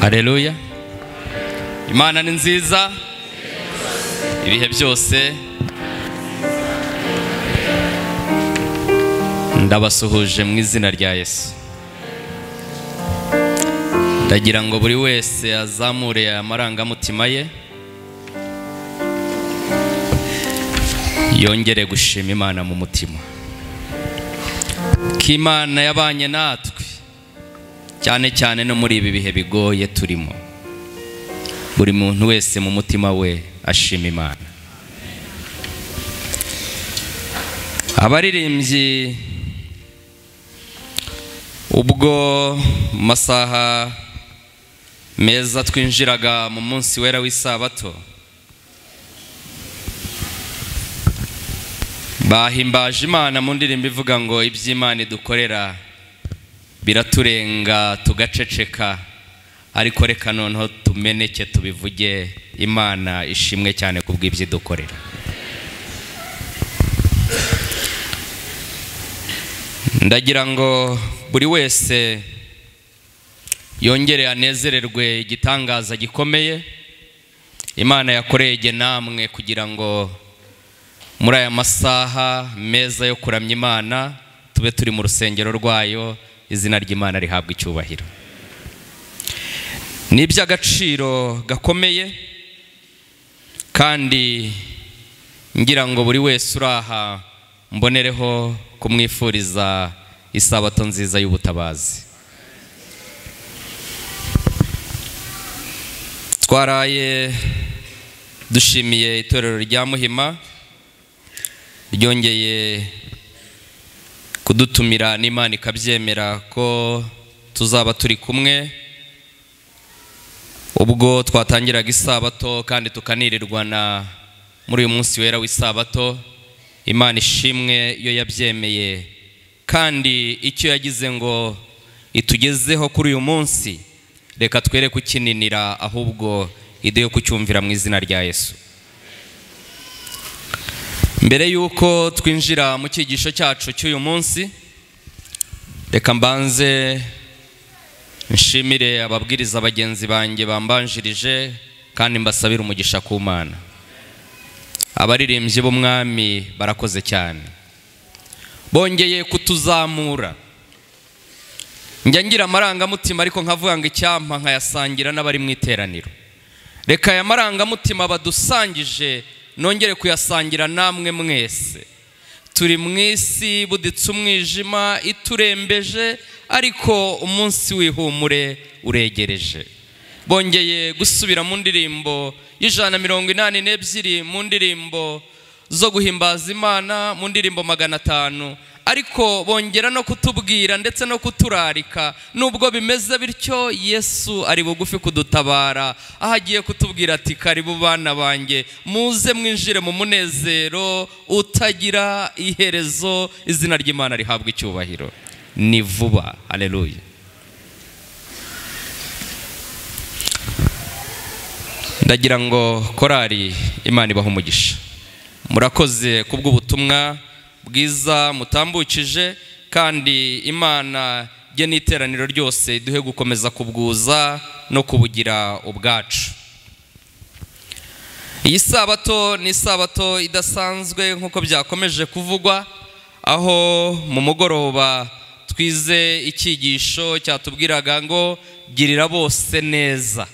Haleluya. Imana ni nziza ibihe byose. Ndabasuhuje mu izina rya Yesu. Ndagira ngo buri wese azamure amarangamutima ye, yongere gushima Imana mu mutima. Ko Imana yabanye natwe cyane cyane no muri ibi bihe bigoye turimo. Buri muntu wese mu mutima we ashima Imana. Abaririmbyi ubwo masaha meza twinjiraga mu munsi wera w'isabato, bahimbaje Imana mu ndirimbo ivuga ngo iby'Imana idukorera biraturenga tugaceceka, ariko reka noneho tumeneke tubivuge. Imana ishimwe cyane kubw'ibyo idukorera. Ndagira ngo buri wese yongere anezererwe igitangaza gikomeye Imana yakoreye namwe, kugira ngo muri aya masaha meza yo kuramya Imana tube turi mu rusengero rwayo. Izina ry'Imana rihabwa icyubahiro. Ni iby'agaciro gakomeye, kandi ngira ngo buri wese uraha mbonereho kumwifuriza isabato nziza y'ubutabazi. Twaraye dushimiye itorero rya Muhima ryongeye kudutumira n'Imana ikabyemera ko tuzaba turi kumwe ubwo twatangiraga isabato, kandi tukanirirwana muri uyu munsi wera w'isabato. Imana ishimwe iyo yabyemeye, kandi icyo yagize ngo itugezeho kuri uyu munsi reka twere kukininira, ahubwo iduhe kucyumvira mu izina rya Yesu. Mbere yuko twinjira mu cyigisho cyacu cy'uyu munsi, reka mbanze nshimire ababwiriza bagenzi banjye bambanjirije, kandi mbasabire umugisha ku Mana. Abaririmbyi b'umwami barakoze cyane, bongeye kutuzamura. Njya ngira amarangamutima ariko nkavuga ngo icyampa nkayasangira n'abari mu iteraniro. Reka aya marangamutima badusangije nongere kuyasangira namwe mwese. Turi mu isi buditse umwijima iturembeje, ariko umunsi w'ihumure uregereje. Bongeye gusubira mu ndirimbo y'182, mu ndirimbo zo guhimbaza Imana, mu ndirimbo 500, ariko bongera no kutubwira ndetse no kuturarika. Nubwo bimeze bityo, Yesu ari bugufi kudutabara, aho agiye kutubwira ati karibu bana banjye, muze mwinjire mu munezero utagira iherezo. Izina ry'Imana rihabwa icyubahiro. Ni vuba. Haleluya. Ndagira ngo korali Imana ibahe umugisha. Murakoze kubw'ubutumwa bwiza mutambukije, kandi Imana jye n'iteraniro ryose iduhe gukomeza kubwuza no kubugira ubwacu. Iyi sabato ni sabato idasanzwe nk'uko byakomeje kuvugwa, aho mu mugoroba twize icyigisho cyatubwiraga ngo girira bose neza.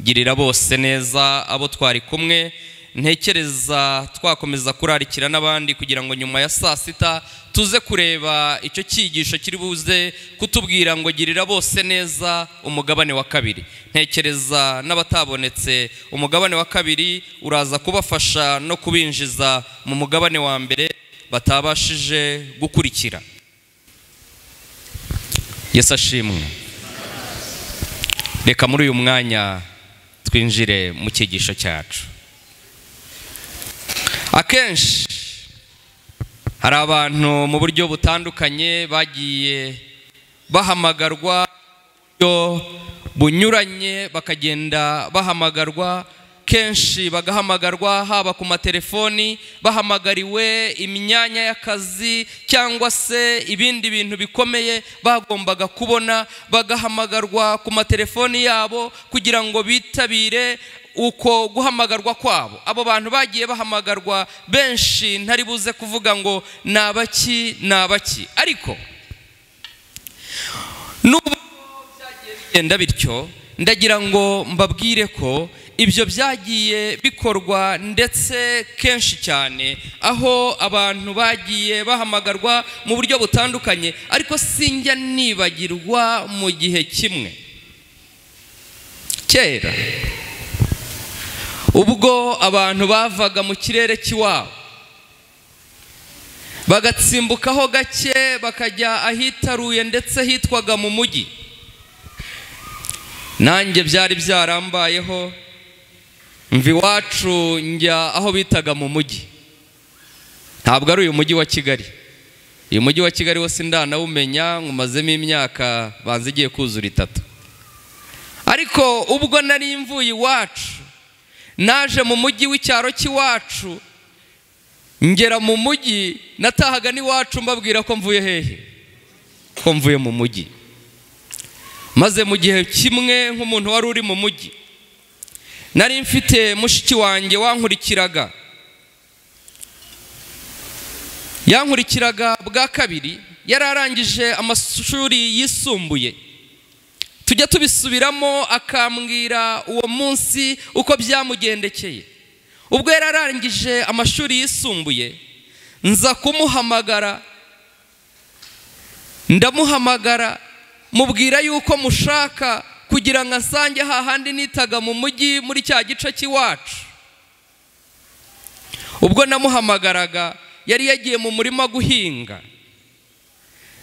Girira bose neza abo twari kumwe. Ntekereza twakomeza kurarikira n'abandi kugira ngo nyuma ya saa sita tuze kureba icyo cyigisho kiri buze kutubwira ngo girira bose neza umugabane wa kabiri. Ntekereza n'abatabonetse umugabane wa kabiri uraza kubafasha no kubinjiza mu mugabane wa mbere batabashije gukurikira. Yesu ashimwe. Reka muri uyu mwanya twinjire mu cyigisho cyacu. Akenshi hari abantu mu buryo butandukanye bagiye bahamagarwa bunyuranye, bakagenda bahamagarwa. Kenshi bagahamagarwa haba ku matelefoni, bahamagariwe imyanya y'akazi cyangwa se ibindi bintu bikomeye bagombaga kubona, bagahamagarwa ku matelefoni yabo kugira ngo bitabire uko guhamagarwa kwabo. Abo bantu bagiye bahamagarwa benshi, ntari buze kuvuga ngo nabaki nabaki, ariko nubwo byagiye bigenda bityo, ndagira ngo mbabwire ko ibyo byagiye bikorwa ndetse kenshi cyane, aho abantu bagiye bahamagarwa mu buryo butandukanye. Ariko sinjya nibagirwa mu gihe kimwe kera, ubwo abantu bavaga mu kirere cy'iwabo bagatsimbukaho gake bakajya ahitaruye ndetse hitwaga mu mujyi. Nanjye byari byarambayeho, mva iwacu njya aho bitaga mu mujyi. Ntabwo ari uyu mujyi wa Kigali. Uyu mujyi wa Kigali wose ndanawumenya, nkumazemo imyaka banza igiye kuzura 3. Ariko ubwo nari mvuye iwacu naje mu mujyi w'icyaro cy'iwacu, ngera mu mujyi natahaga n'iwacu mbabwira ko mvuye hehe, ko mvuye mu mujyi. Maze mu gihe kimwe nk'umuntu wari uri mu mujyi, nari mfite mushiki wanjye wankurikiraga, yankurikiraga bwa kabiri, yari arangije amashuri yisumbuye. Tujya tubisubiramo akambwira uwo munsi uko byamugendekeye. Ubwo yari arangije amashuri yisumbuye, nza kumuhamagara, ndamuhamagara mubwira yuko mushaka kugira ngo asange hahandi nitaga mu mujyi muri cya gice cy'iwacu. Ubwo namuhamagaraga yari yagiye mu murima guhinga.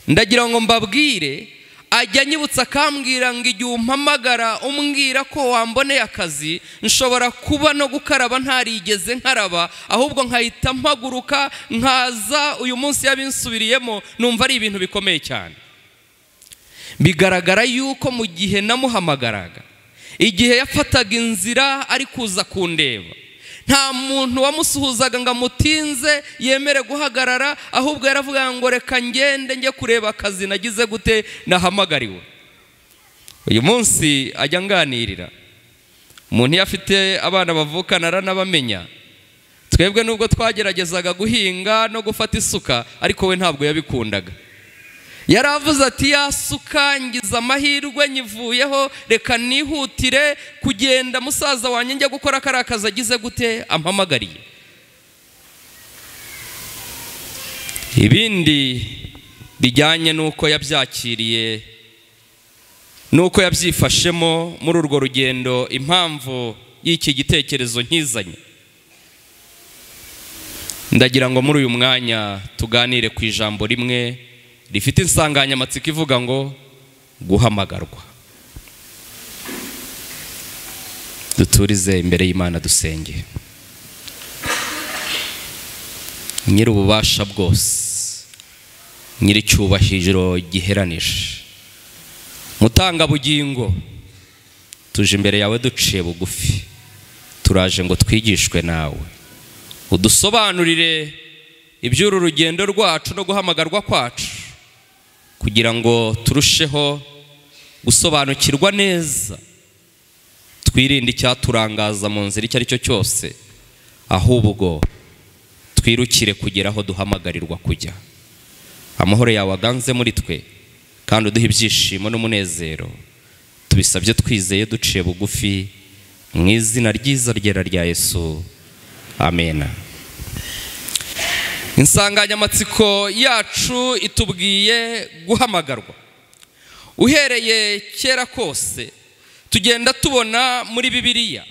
Ndagira ngo mbabwire, ajya anyibutsa akambwira ngo igihe umpamagara umbwira ko wamboneye akazi, nshobora kuba no gukaraba ntarigeze nkaraba, ahubwo nkahita mpaguruka nkaza. Uyu munsi yabinsubiriyemo, numva ari ibintu bikomeye cyane. Bigaragara yuko mu gihe namuhamagaraga, igihe yafataga inzira ari kuza kundeba, nta muntu wamusuhuzaga ngo amutinze yemere guhagarara, ahubwo yaravuga ngo reka ngende njye kureba akazi nagize gute nahamagariwe. Uyu munsi ajya nganirira, umuntu iyo afite abana bavukana aranabamenya. Twebwe nubwo twageragezaga guhinga no gufata isuka, ariko we ntabwo yabikundaga. Yaravuze ati yasuka ngize amahirwe nyivuyeho, reka nihutire kugenda musaza wanjye njya gukora kariya kazi agize gute ampamagariye. Ibindi bijyanye n'uko yabyakiriye n'uko yabyifashemo muri urwo rugendo, impamvu y'iki gitekerezo nkizanye, ndagira ngo muri uyu mwanya tuganire ku ijambo rimwe rifite insanganyamatsiko ivuga ngo guhamagarwa. Duturize imbere y'Imana dusenge. Nyir'ububasha bwose, nyir'icyubahiro giheranije, mutangabugingo, tuje imbere yawe duciye bugufi, turaje ngo twigishwe nawe, udusobanurire iby'uru rugendo rwacu no guhamagarwa kwacu, kugira ngo turusheho gusobanukirwa neza, twirinde icyaturangaza mu nzira icyo ari cyo cyose, ahubwo twirukire kugera aho duhamagarirwa kujya. Amahoro yawe aganze muri twe, kandi uduhe ibyishimo n'umunezero. Tubisabye twizeye duciye bugufi, mu izina ryiza ryera rya Yesu, amena. Insanganyamatsiko yacu itubwiye guhamagarwa. Uhereye kera kose tugenda tubona muri Bibiliya,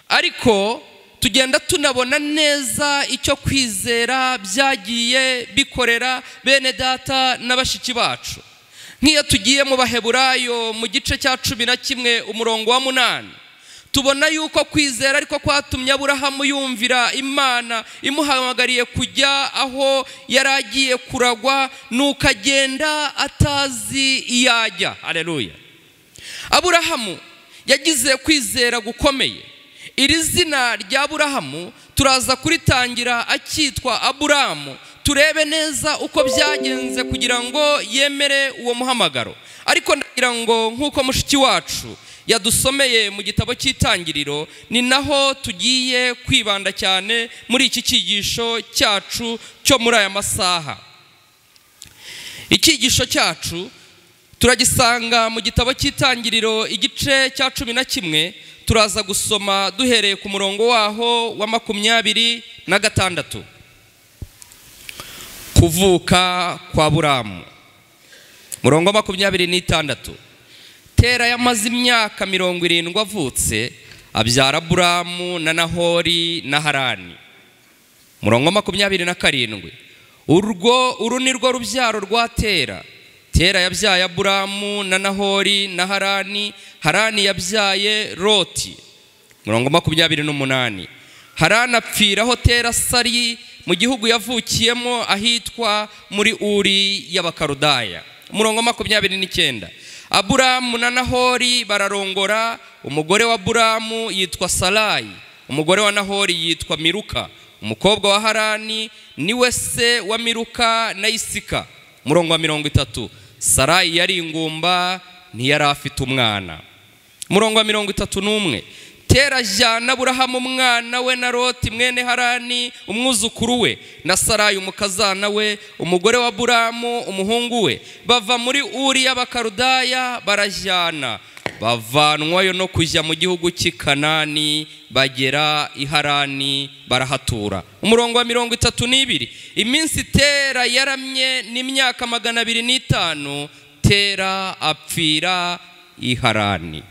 ariko tugenda tunabona neza icyo kwizera byagiye bikorera bene data n'abashiki bacu. Nk'iyo tugiye mu Baheburayo mu gice cya 11 umurongo wa 8, tubona yuko kwizera ariko kwatumye Aburahamu yumvira Imana imuhamagariye kujya aho yaragiye kuragwa, nuko agenda atazi iyajya. Haleluya. Aburahamu yagize kwizera gukomeye. Iri zina rya Aburahamu turaza kuritangira akitwa Aburamu, turebe neza uko byagenze kugira ngo yemere uwo muhamagaro. Ariko ndagira ngo nk'uko mushiki wacu yadusomeye mu gitabo cy'Itangiriro, ni naho tugiye kwibanda cyane muri iki cyigisho cyacu cyo muri aya masaha. Icyigisho cyacu turagisanga mu gitabo cy'Itangiriro igice cya 11, turaza gusoma duhereye ku murongo waho wa 26. Kuvuka kwa Aburamu, murongo wa 26. Tera yamaze imyaka 70 avutse, abyara Aburamu na Nahori na Harani. Murongo wa 27. Uru ni rwo rubyaro rwa Tera. Tera yabyaye Aburamu na Nahori na Harani. Harani yabyaye Loti. Murongo 28. Harani apfiraho Tera sari mu gihugu yavukiyemo ahitwa muri Uri y'Abakarudaya. Murongo 29. Aburamu na Nahori bararongora. Umugore wa Aburamu yitwa Sarayi, umugore wa Nahori yitwa Miruka, umukobwa wa Harani niwe se wa Miruka na Isika. Murongo wa 30. Sarayi yari ingumba, ntiyari afite umwana. Murongo wa 31. Tera ajyana Aburahamu umwana we na Loti mwene Harani umwuzukuru we na Sarayi umukazana we, umugore wa Aburamu umuhungu we, bava muri Uri y'Abakarudaya barajyana, bavanwayo no kujya mu gihugu cy'i Kanani, bagera i Harani barahatura. Umurongo wa 32. Iminsi Tera yaramye n'imyaka 205, Tera apfira i Harani.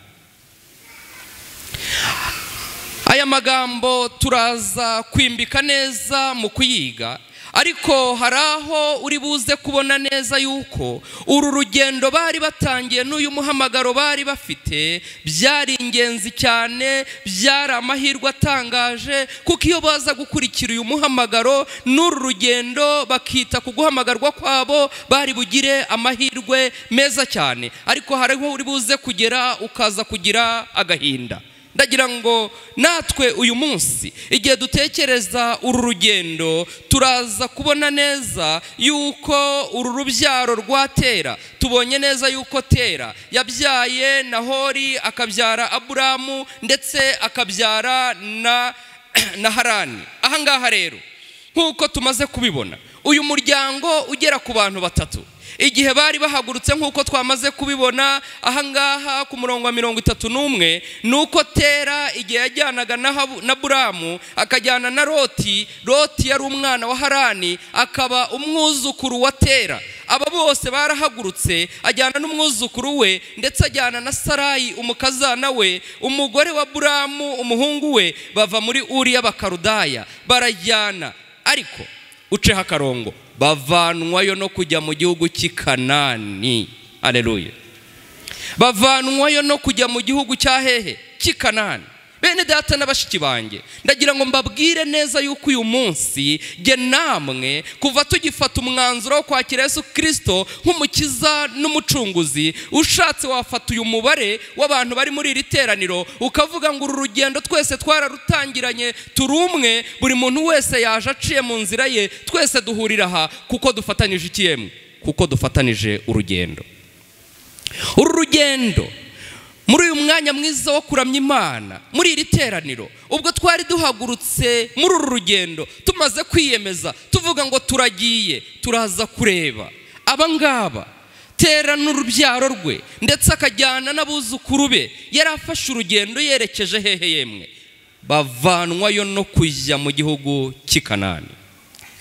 Aya magambo turaza kwimbika neza mu kuyiga, ariko hari aho uri buze kubona neza yuko uru rugendo bari batangiye n'uyu muhamagaro bari bafite byari ingenzi cyane, byari amahirwe atangaje, kuko iyo baza gukurikira uyu muhamagaro n'uru rugendo bakita ku guhamagarwa kwabo bari bugire amahirwe meza cyane. Ariko hari aho uri buze kugera ukaza kugira agahinda. Ndagira ngo natwe uyu munsi igihe dutekereza uru rugendo turaza kubona neza yuko uru rubyaro rwa Tera, tubonye neza yuko Tera yabyaye Nahori, akabyara Aburamu, ndetse akabyara na Harani. Aha ngaha rero nk'uko tumaze kubibona, uyu muryango ugera ku bantu batatu. Igihe bari bahagurutse nk'uko twamaze kubibona aha ngaha ku murongo wa 31, nuko Tera igihe yajyanaga na Aburamu akajyana na Loti, Loti yari umwana wa Harani akaba umwuzukuru wa Tera. Aba bose barahagurutse, ajyana n'umwuzukuru we, ndetse ajyana na Sarayi umukazana we, umugore wa Aburamu umuhungu we, bava muri Uri y'Abakarudaya barajyana. Ariko uceho akarongo, bavanwayo no kujya mu gihugu cy'i Kanani. Haleluya. Bavanwayo no kujya mu gihugu cya hehe? Cy'i Kanani. Bene data n'abashiki banjye, ndagira ngo mbabwire neza yuko uyu munsi jye namwe kuva tugifata umwanzuro wo kwakira Yesu Kristo nk'umukiza n'umucunguzi, ushatse wafata uyu mubare w'abantu bari muri iri teraniro ukavuga ngo uru rugendo twese twararutangiranye, turi umwe, buri muntu wese yaje aciye mu nzira ye, twese duhurira aha kuko dufatanyije iki yemwe? Kuko dufatanije urugendo. Uru rugendo muri uyu mwanya mwiza wo kuramya Imana muri iri teraniro, ubwo twari duhagurutse muri uru rugendo tumaze kwiyemeza tuvuga ngo turagiye, turaza kureba aba ngaba. Tera n'urubyaro rwe ndetse akajyana n'abuzukuru be, yari afashe urugendo yerekeje hehe yemwe? Bavanwayo no kujya mu gihugu cy'i Kanani.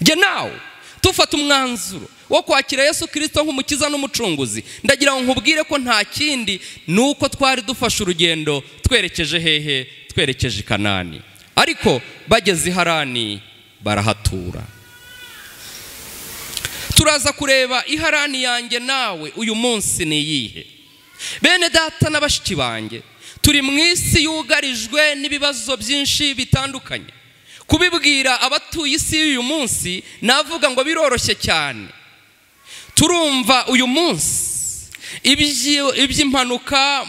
Jye nawe tufata umwanzuro wo kwakira Yesu Kristo nk'umukiza n'umucunguzi, ndagira ngo nkubwire ko nta kindi nuko twari dufashe urugendo twerekeje hehe? Twerekeje i Kanani. Ariko bageze i Harani barahatura. Turaza kureba i Harani yanjye nawe uyu munsi ni iyihe? Bene data n'abashiki banjye, turi mu isi yugarijwe n'ibibazo byinshi bitandukanye. Kubibwira abatuye isi y'uyu munsi navuga ngo biroroshye cyane. Turumva uyu munsi Iby'impanuka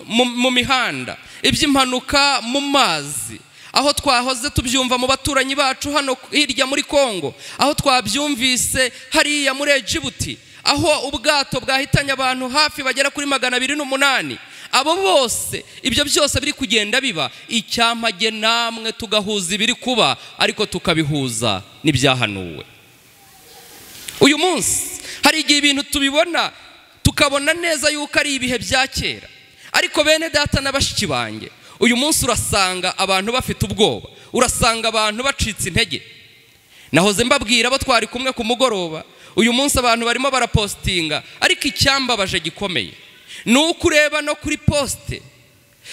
mu mihanda, iby'impanuka mu mazi, aho twahoze tubyumva mu baturanyi bacu hano hirya muri Kongo, aho twabyumvise hariya muri Egibuti, aho ubwato bwahitanye abantu hafi bagera kuri 208. Abo bose ibyo byose biri kugenda biba, icyampa namwe tugahuza ibiri kuba, ariko tukabihuza n'ibyahanuwe. Uyu munsi hari igihe ibintu tubibona tukabona neza yuko ari ibihe bya kera, ariko bene data na bashiki banjye, uyu munsi urasanga abantu bafite ubwoba, urasanga abantu bacitse intege. Nahoze mbabwira abo twari kumwe ku mugoroba, uyu munsi abantu barimo barapostinga, ariko icyambabaje gikomeye ni uko ureba no kuri poste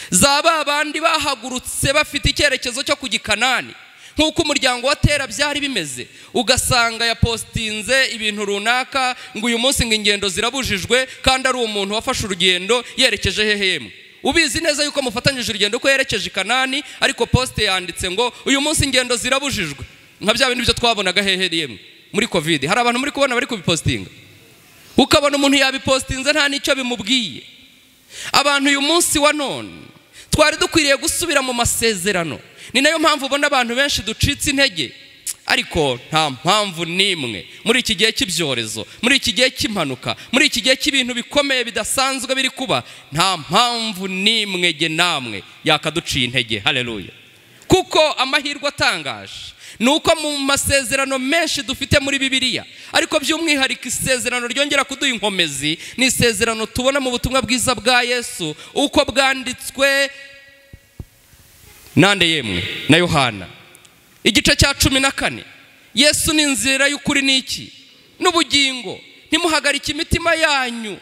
za ba bandi bahagurutse bafite icyerekezo cyo kujya i Kanani, nk'uko umuryango wa Tera byari bimeze, ugasanga yapostinze ibintu runaka ngo uyu munsi ngo ingendo zirabujijwe, kandi ari umuntu wafashe urugendo yerekeje hehe. Ubizi neza yuko mufatanyije urugendo ko yerekeje i Kanani, ariko poste yanditse ngo uyu munsi ingendo zirabujijwe, nka bya bintu byo twabonaga hehe yemwe muri Covid. Hari abantu muri kubona bari kubipostinga, ukabona umuntu yabipostinze nta nicyo bimubwiye. Abantu uyu munsi wa none twari dukwiriye gusubira mu masezerano. Ni nayo mpamvu ubona abantu benshi ducitse intege, ariko nta mpamvu n'imwe muri iki gihe cy'ibyorezo, muri iki gihe cy'impanuka, muri iki gihe cy'ibintu bikomeye bidasanzwe biri kuba, nta mpamvu n'imwe ge namwe yakaduciye intege. Haleluya! Kuko amahirwe atangaje ni uko mu masezerano menshi dufite muri Bibiliya, ariko by'umwihariko isezerano ryongera kuduha inkomezi ni isezerano tubona mu butumwa bwiza bwa Yesu uko bwanditswe nande yemwe na Yohana igice cya 14. Yesu ni inzira y'ukuri n'iki n'ubugingo, ntimuhagarike imitima yanyu.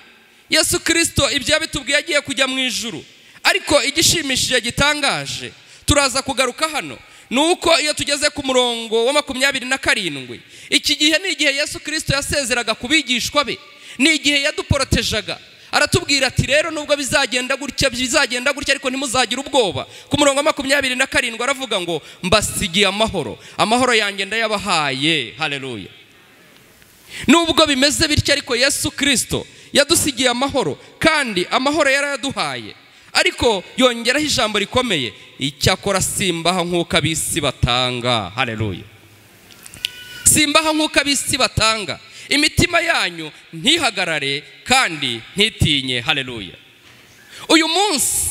Yesu Kristo ibyo yabitubwiye agiye kujya mu ijuru, ariko igishimishije gitangaje turaza kugaruka hano nuko iyo tugeze ku murongo wa 27, iki gihe ni igihe Yesu Kristo yasezeraga kubigishwa be, ni igihe yaduporotejaga, aratubwira ati rero nubwo bizagenda gutya bizagenda gutya, ariko ntimuzagira ubwoba. Ku murongo wa 27 aravuga ngo mbasigiye amahoro, amahoro yanjye ndayabahaye. Haleluya! Nubwo bimeze bityo, ariko Yesu Kristo yadusigiye amahoro, kandi amahoro yarayaduhaye. Ariko yongeraho ijambo rikomeye, icyakora simbaha nk'uko ab'isi batanga. Haleluya! Simbaha nk'uko ab'isi batanga, imitima yanyu ntihagarare kandi ntitinye. Haleluya! Uyu munsi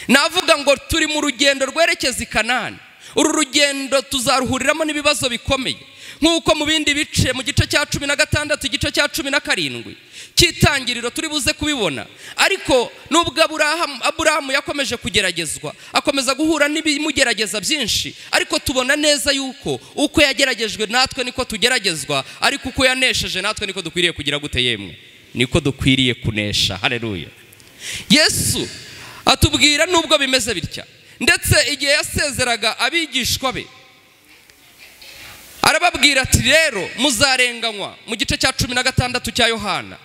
navuga ngo turi mu rugendo rwerekeza i Kanani. Uru rugendo tuzaruhuriramo n'ibibazo bikomeye, nk'uko mu bindi bice, mu gice cya 16, igice cya 17 cy'itangiriro turi buze kubibona. Ariko nubwo Aburahamu yakomeje kugeragezwa, akomeza guhura n'ibimugerageza byinshi, ariko tubona neza yuko uko yageragejwe natwe niko tugeragezwa, ariko uko yanesheje natwe niko dukwiriye kugira gute yemwe, niko dukwiriye kunesha. Haleluya! Yesu atubwira nubwo bimeze bitya, ndetse igihe yasezeraga abigishwa be arababwira ati rero muzarenganywa. Mu gice cya 16 cya Yohana,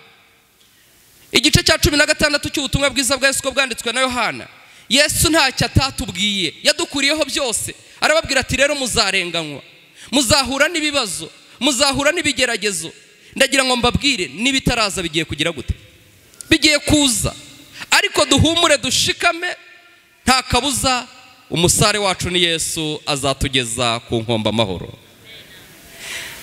igice cya 16 cy'ubutumwa bwiza bwa Yesu ko bwanditswe na Yohana, Yesu ntacyo atatubwiye, yadukuriyeho byose. Arababwira ati rero muzarenganywa, muzahura n'ibibazo, muzahura n'ibigeragezo. Ndagira ngo mbabwire n'ibitaraza bigiye kugira gute, bigiye kuza, ariko duhumure dushikame, nta kabuza umusare wacu ni Yesu, azatugeza ku nkombe amahoro.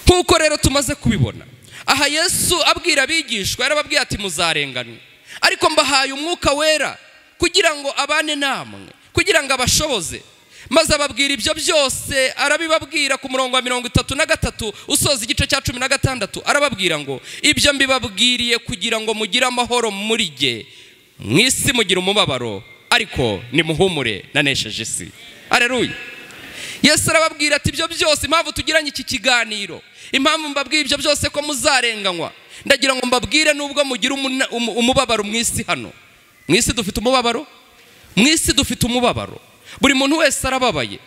Nkuko rero tumaze kubibona aha, Yesu abwira abigishwa, yarababwiye ati muzarenganywa, ariko mbahaye umwuka wera kugira ngo abane namwe, kugira ngo abashoboze. Maze ababwira ibyo byose, arabibabwira ku murongo wa 33 usoza igice cya 16, arababwira ngo ibyo mbibabwiriye kugira ngo mugire amahoro muri jye. Mu isi mugira umubabaro, ariko nimuhumure, nanesheje isi. Haleluya! Yesu arababwira ati ibyo byose, impamvu tugiranye iki kiganiro, impamvu mbabwira ibyo byose ko muzarenganywa, ndagira ngo mbabwire nubwo mugira umubabaro mu isi hano. Mu isi dufite umubabaro, mu isi dufite umubabaro, buri muntu wese arababaye,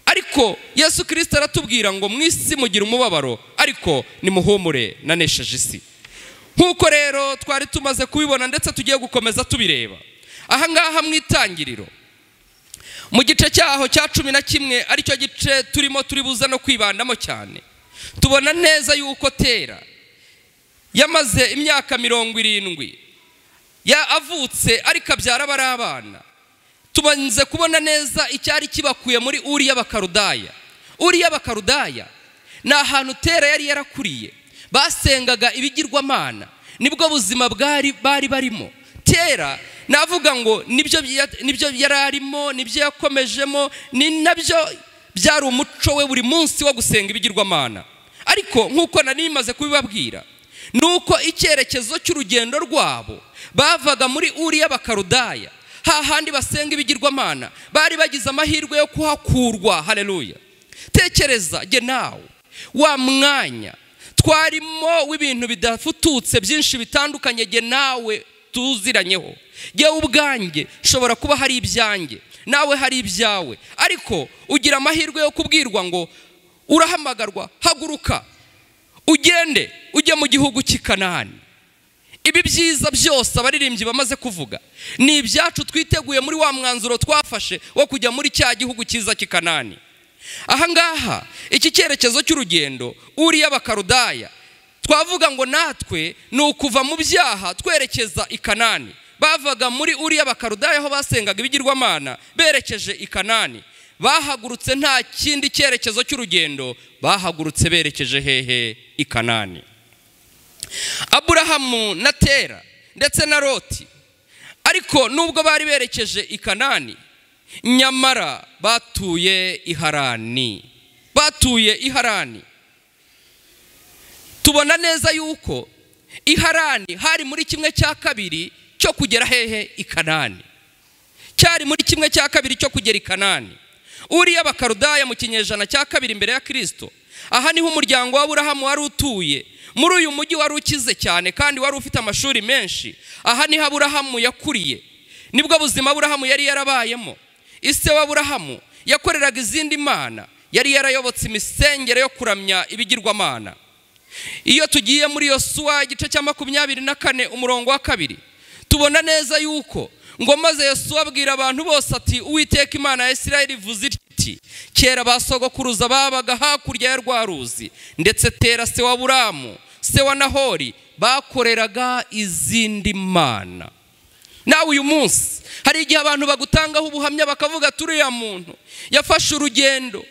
ariko Yesu Kristo aratubwira ngo mu isi mugira umubabaro, ariko nimuhumure, nanesheje isi. Nkuko rero twari tumaze kubibona, ndetse tugiye gukomeza tubireba aha ngaha mu itangiriro, mu gice cyaho cya 11, aricyo gice turimo turi buza no kwibandamo cyane, tubona neza yuko Tera yamaze imyaka 70 Ya avutse ariko abyara bari abana. Tubanze kubona neza icyari kibakuye muri Uri y'Abakarudaya. Uri y'Abakarudaya ni ahantu Tera yari yarakuriye, basengaga ibigirwamana, nibwo buzima bwari bari barimo. Tera navuga ngo nibyo yari arimo, nibyo yakomejemo, ni nabyo byari umuco we buri munsi wo gusenga ibigirwamana. Ariko nkuko nari maze kubibabwira, nuko icyerekezo cy'urugendo rwabo bavaga muri Uri y'Abakarudaya, hahandi basenga ibigirwamana, bari bagize amahirwe yo kuhakurwa. Haleluya. Tekereza jye nawe wa mwanya twarimo w'ibintu bidafututse byinshi bitandukanye, jye nawe tuziranyeho. Jye ubwanjye shobora kuba hari ibyanjye, nawe hari ibyawe, ariko ugira amahirwe yo kubwirwa ngo urahamagarwa, haguruka ugende ujye mu gihugu cy'i Kanani. Ibi byiza byose abaririmbyi bamaze kuvuga ni ibyacu twiteguye muri wa mwanzuro twafashe wo kujya muri cya gihugu cyiza cy'i Kanani. Aha ngaha iki cyerekezo cy'urugendo Uri y'Abakarudaya, twavuga ngo natwe ni ukuva mu byaha twerekeza i Kanani. Bavaga muri Uri y'Abakarudaya aho basengaga ibigirwamana berekeje i Kanani. Bahagurutse nta kindi cyerekezo cy'urugendo, bahagurutse berekeje hehe? I Kanani. Aburahamu na Tera ndetse na Loti, ariko nubwo bari berekeje i Kanani, nyamara batuye i Harani. Batuye i Harani. Tubona neza yuko i Harani hari muri kimwe cya kabiri cyo kugera hehe? I Kanani. Cyari muri kimwe cya kabiri cyo kugera i Kanani. Uri y'Abakarudaya mu kinyejana cya kabiri imbere ya Kristo, aha niho umuryango wa Aburahamu wari utuye. Muri uyu mujyi wari ukize cyane kandi wari ufite amashuri menshi. Aha niho Aburahamu yakuriye, nibwo buzima Aburahamu yari yarabayemo. Ise wa Aburahamu yakoreraga izindi mana, yari yarayobotse imisengere yo kuramya ibigirwamana. Iyo tugiye muri Yosuwa igice cya 24 umurongo wa 2, tubona neza yuko ngo maze Yosuwa abwira abantu bose ati Uwiteka Imana ya Isirayeli ivuze iti, kera basogokuruza babaga hakurya ya rwa ruzi, ndetse Tera se wa Aburamu se wa Nahori bakoreraga izindi mana. Nawe uyu munsi hari igihe abantu bagutangaho ubuhamya bakavuga turiya muntu yafashe urugendo,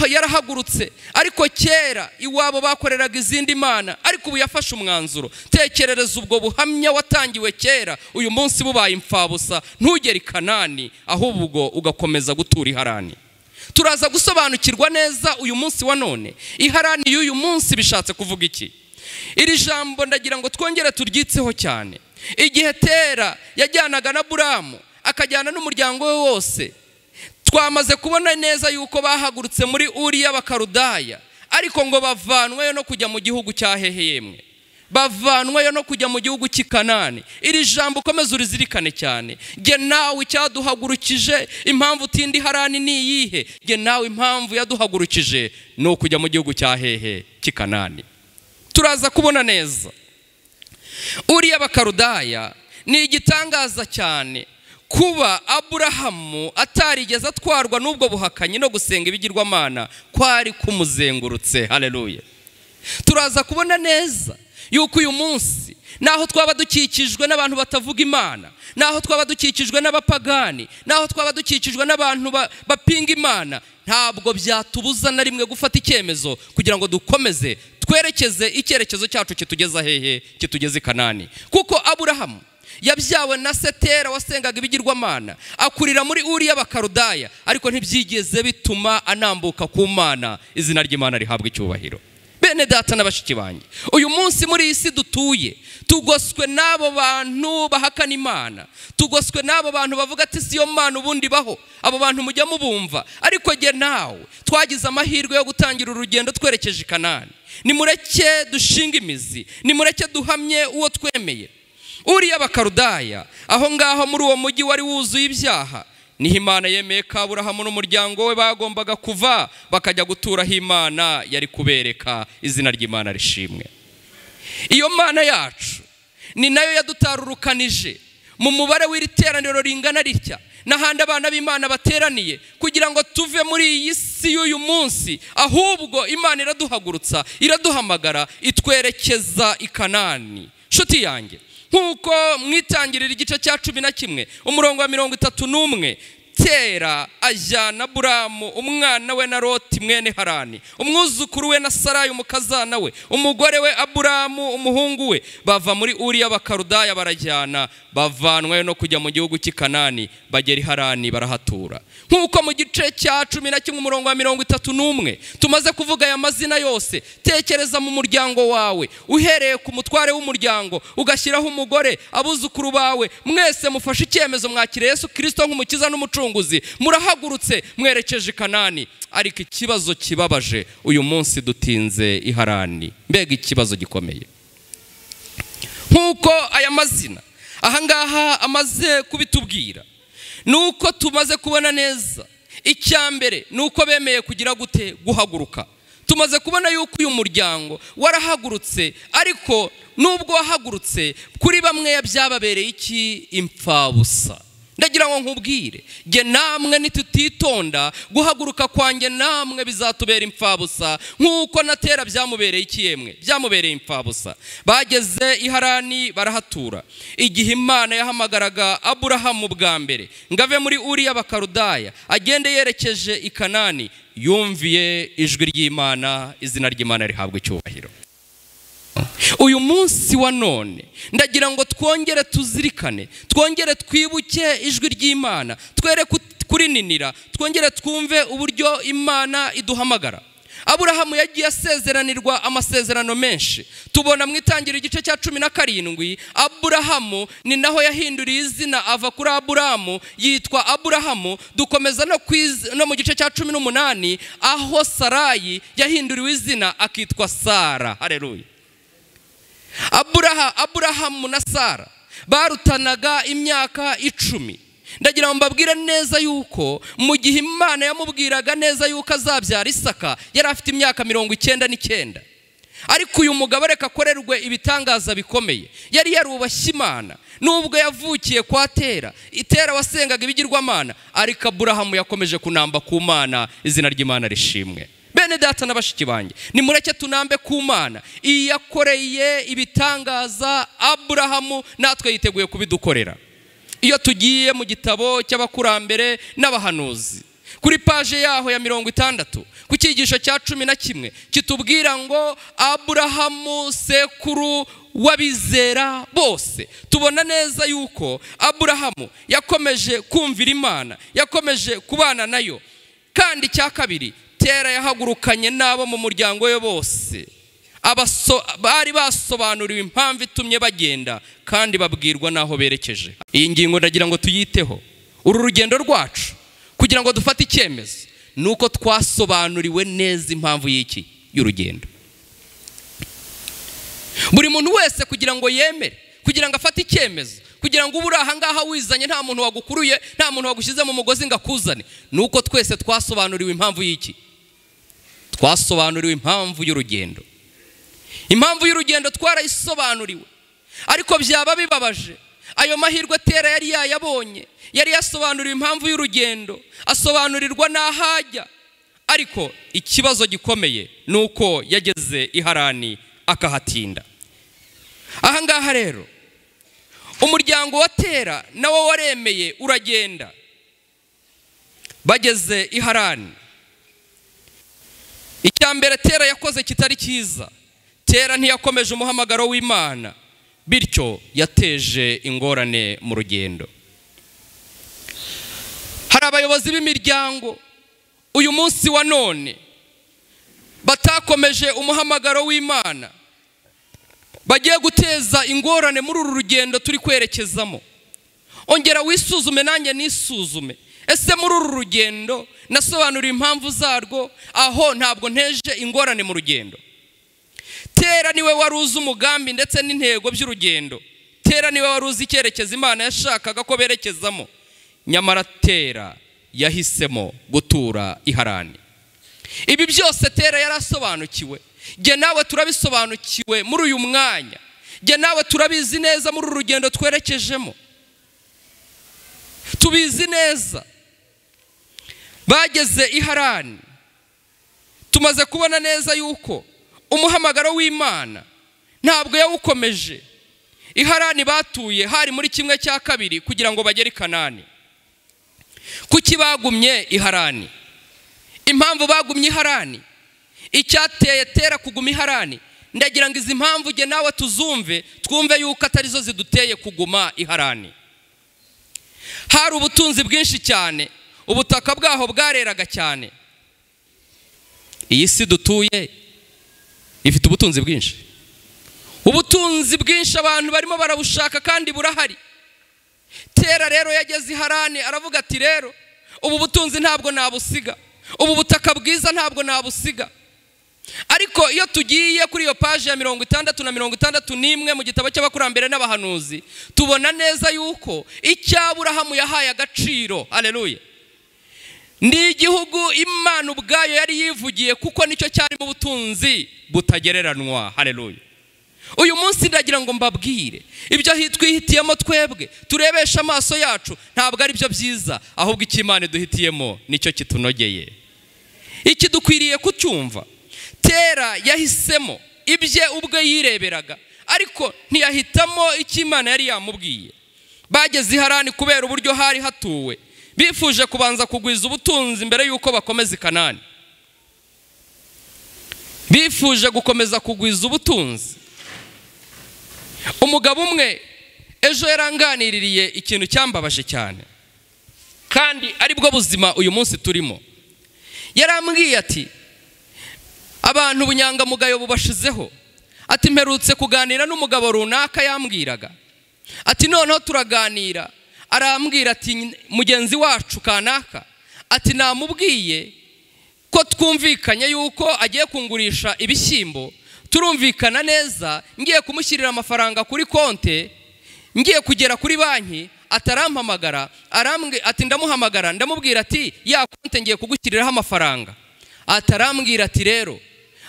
yarahagurutse, ariko kera iwabo bakoreraga izindi mana, ariko ubu yafashe umwanzuro. Tekerereza ubwo buhamya watangiwe kera, uyu munsi bubaye imfabusa, ntugere i Kanani, ahubwo ugakomeza gutura i Harani. Turaza gusobanukirwa neza uyu munsi wa none i Harani y'uyu munsi bishatse kuvuga iki. Iri jambo ndagira ngo twongere turyitseho cyane. Igihe Tera yajyanaga na Aburahamu akajyana n'umuryango we wose, twamaze kubona neza yuko bahagurutse muri Uri y'Abakarudaya, ariko ngo bavanweyo no kujya mu gihugu cya hehe yemwe, bavanweyo no kujya mu gihugu cy'i Kanani. Iri jambo ukomeze urizirikane cyane. Jye nawe icyaduhagurukije, impamvu utindi Harani ni iyihe? Jye nawe impamvu yaduhagurukije ni ukujya mu gihugu cya hehe cy'i Kanani. Turaza kubona neza Uri y'Abakarudaya ni igitangaza cyane kuba Aburahamu atarigeze atwarwa n'ubwo buhakanyi no gusenga ibigirwamana kwari kumuzengurutse. Haleluya. Turaza kubona neza yuko uyu munsi naho twaba dukikijwe n'abantu batavuga Imana, naho twaba dukikijwe n'abapagani, naho twaba dukikijwe n'abantu bapinga Imana, ntabwo byatubuza na rimwe gufata icyemezo kugira ngo dukomeze twerekeze icyerekezo cyacu kitugeza hehe? Kitugeze i Kanani. Kuko Aburahamu yabyawe na Setera wasengaga ibigirwamana, akurira muri Uri y'Abakarudaya, ariko ntibyigeze bituma anambuka ku Mana. Izina ry'Imana rihabwa icyubahiro. Bene data na bashiki banjye, uyu munsi muri iyi si dutuye tugoswe n'abo bantu bahakana Imana, tugoswe n'abo bantu bavuga ati si yo Mana ubundi baho. Abo bantu mujya mubumva, ariko jye nawe twagize amahirwe yo gutangira urugendo twerekeje i Kanani. Nimureke dushinga imizi, nimureke duhamye uwo twemeye. Uri y'Abakarudaya, aho ngaho muri uwo mujyi wari wuzuye ibyaha, niho Imana yemeye ko Aburahamu n'umuryango we bagombaga kuva bakajya gutura aho Imana yari kubereka. Izina ry'Imana rishimwe. Iyo Mana yacu ni nayo yadutarurukanije mu mubare w'iri teraniro ringana ritya, n'ahandi abana b'Imana bateraniye kugira ngo tuve muri iyi si y'uyu munsi, ahubwo Imana iraduhagurutsa, iraduhamagara, itwerekeza i Kanani. Nshuti yanjye, Nk'uko mwitangirira igice cya 11 umurongo wa 31, Tera ajyana Aburamu umwana we na Loti mwene Harani, umwuzukuru we na Sarayi umukazana we, umugore we Aburamu umuhungu we, bava muri Uri y'Abakaludaya barajyana, bavanwayo no kujya mu gihugu cy'i Kanani, bagera i Harani barahatura. Nk'uko mu gice cya 11 umurongo wa 31 tumaze kuvuga aya mazina yose, tekereza mu muryango wawe, uhereye ku mutware w'umuryango ugashyiraho umugore, abuzukuru bawe, mwese mufashe icyemezo mwakire Yesu Kristo nk'umukiza n'umucunguzi, murahagurutse mwerekeje i Kanani. Ariko ikibazo kibabaje, uyu munsi dutinze i Harani. Mbega ikibazo gikomeye. Nk'uko aya mazina ahangaha amaze kubitubwira, nuko tumaze kubona neza, icya mbere nuko bemeye kugira gute? Guhaguruka. Tumaze kubona yuko uyu muryango warahagurutse, ariko nubwo wahagurutse kuri bamwe byababereye iki? Imfabusa. Ndagira ngo nkubwire, jye namwe nitutitonda, guhaguruka kwanjye namwe bizatubera imfabusa, nk'uko na Tera byamubereye iki? Yemwe byamubereye imfabusa. Bageze i Harani barahatura. Igihe Imana yahamagaraga Aburahamu bwa mbere ngo ave muri Uri y'Abakaludaya agende yerekeje i Kanani, yumviye ijwi ry'Imana, izina ry'Imana rihabwa icyubahiro. Uyu munsi wa none ndagira ngo twongere tuzirikane, twongere twibuke ijwi ry'Imana, twere kurininira, twongere twumve uburyo Imana iduhamagara. Aburahamu yagiye asezeranirwa amasezerano menshi. Tubona mu itangira igice cya 17, Aburahamu ni naho yahinduriye izina ava kuri Aburamu yitwa Aburahamu. Dukomeza no mu gice cya 18 aho Sarayi yahinduriwe izina akitwa Sara. Haleluya. Aburahamu na Sara barutanaga imyaka 10. Ndagira ngo mbabwire neza yuko mu gihe Imana yamubwiraga neza yuko azabyara Isaka yari afite imyaka 99. Ariko uyu mugabo reka akorerwe ibitangaza bikomeye, yari yarubashye Imana nubwo yavukiye kwa Tera, Itera wasengaga ibigirwamana, ariko Aburahamu yakomeje kunamba ku Mana, izina ry'Imana rishimwe. Bene data na bashiki banjye, nimureke tunambe ku Mana. Iyakoreye ibitangaza Aburahamu, natwe yiteguye kubidukorera. Iyo tugiye mu gitabo cy'abakurambere n'abahanuzi, kuri paje yaho ya 60 ku cyigisho cya 11 kitubwira ngo Aburahamu sekuru w'abizera bose. Tubona neza yuko Aburahamu yakomeje kumvira Imana, yakomeje kubana nayo. Kandi cya kabiri, Tera yahagurukanye n'abo mu muryango we bose. Bari basobanuriwe impamvu itumye bagenda, kandi babwirwa n'aho berekeje. Iyi ngingo ndagira ngo tuyiteho. Uru rugendo rwacu kugira ngo dufate icyemezo, nuko twasobanuriwe neza impamvu y'iki y'urugendo. Buri muntu wese kugira ngo yemere, kugira ngo afate icyemezo, kugira ngo ubure aha ngaha wizanye, nta muntu wagukuruye, nta muntu wagushyize mu mugozi ngo akuzane, nuko twese twasobanuriwe impamvu y'iki. Twasobanuriwe impamvu y'urugendo. Impamvu y'urugendo twarayisobanuriwe. Ariko byaba bibabaje, ayo mahirwe Tera yari yayabonye, yari yasobanuriwe impamvu y'urugendo, asobanurirwa n'ahajya. Ariko ikibazo gikomeye nuko yageze i Harani akahatinda. Aha ngaha rero umuryango wa Tera nawo waremeye uragenda. Bageze i Harani, icya mbere Tera yakoze kitari cyiza, Tera ntiyakomeje umuhamagaro w'Imana, bityo yateje ingorane mu rugendo. Hari abayobozi b'imiryango uyu munsi wa none batakomeje umuhamagaro w'Imana, bagiye guteza ingorane muri uru rugendo turi kwerekezamo. Ongera wisuzume nanjye nisuzume. Ese muri uru rugendo nasobanuriye impamvu zarwo, aho ntabwo nteje ingorane mu rugendo? Tera niwe wari uzi umugambi ndetse n'intego by'urugendo. Tera niwe wari uzi icyerekezo Imana yashakaga ko berekezamo. Nyamara Tera yahisemo gutura i Harani. Ibi byose Tera yarasobanukiwe. Jye nawe turabisobanukiwe muri uyu mwanya. Jye nawe turabizi neza muri uru rugendo twerekejemo. Tubizi neza. Bageze i Harani, tumaze kubona neza yuko umuhamagaro w'Imana ntabwo yawukomeje. Iharani batuye hari muri 1/2 kugira ngo bagere i Kanani. Kuki bagumye Iharani? Impamvu bagumye Iharani, icyateye Tera kuguma Iharani, ndagira ngo izi mpamvu jye nawe tuzumve, twumve yuko atarizo ziduteye kuguma Iharani. Hari ubutunzi bwinshi cyane, ubutaka bwaho bwareraga cyane. Iyi si dutuye ifite ubutunzi bwinshi, ubutunzi bwinshi abantu barimo barabushaka kandi burahari. Tera rero yageze Iharani aravuga ati rero ubu butunzi ntabwo nabusiga, ubu butaka bwiza ntabwo nabusiga. Ariko iyo tugiye kuri iyo page ya 60 na 61 mu gitabo cy'abakurambere n'abahanuzi, tubona neza yuko icyo Aburahamu yahaye agaciro, haleluya, ni igihugu Imana ubwayo yari yivugiye, kuko nicyo cyarimo ubutunzi butagereranwa. Haleluya. Uyu munsi ndagira ngo mbabwire ibyo twihitiyemo twebwe turebesha amaso yacu ntabwo ari byo byiza, ahubwo icyo Imana iduhitiyemo nicyo kitunogeye. Iki dukwiriye kucyumva. Tera yahisemo ibye ubwe yireberaga, ariko ntiyahitamo icyo Imana yari yamubwiye. Bageze Iharani kubera uburyo hari hatuwe, bifuje kubanza kugwiza ubutunzi mbere yuko bakomeza i Kanani. Bifuje gukomeza kugwiza ubutunzi. Umugabo umwe ejo yaranganiririye ikintu cyambabaje cyane, kandi aribwo buzima uyu munsi turimo. Yarambwiye ati abantu ubunyangamugayo bubashizeho. Ati mperutse kuganira n'umugabo runaka, yambwiraga ati noneho turaganira, arambwira ati mugenzi wacu kanaka, ati namubwiye ko twumvikanye yuko agiye kungurisha ibishyimbo, turumvikana neza, ngiye kumushyirira amafaranga kuri konte, ngiye kugera kuri banki atarampamagara, ati ndamuhamagara ndamubwira ati ya konte ngiye kugushyiriraho amafaranga. Atarambwira ati rero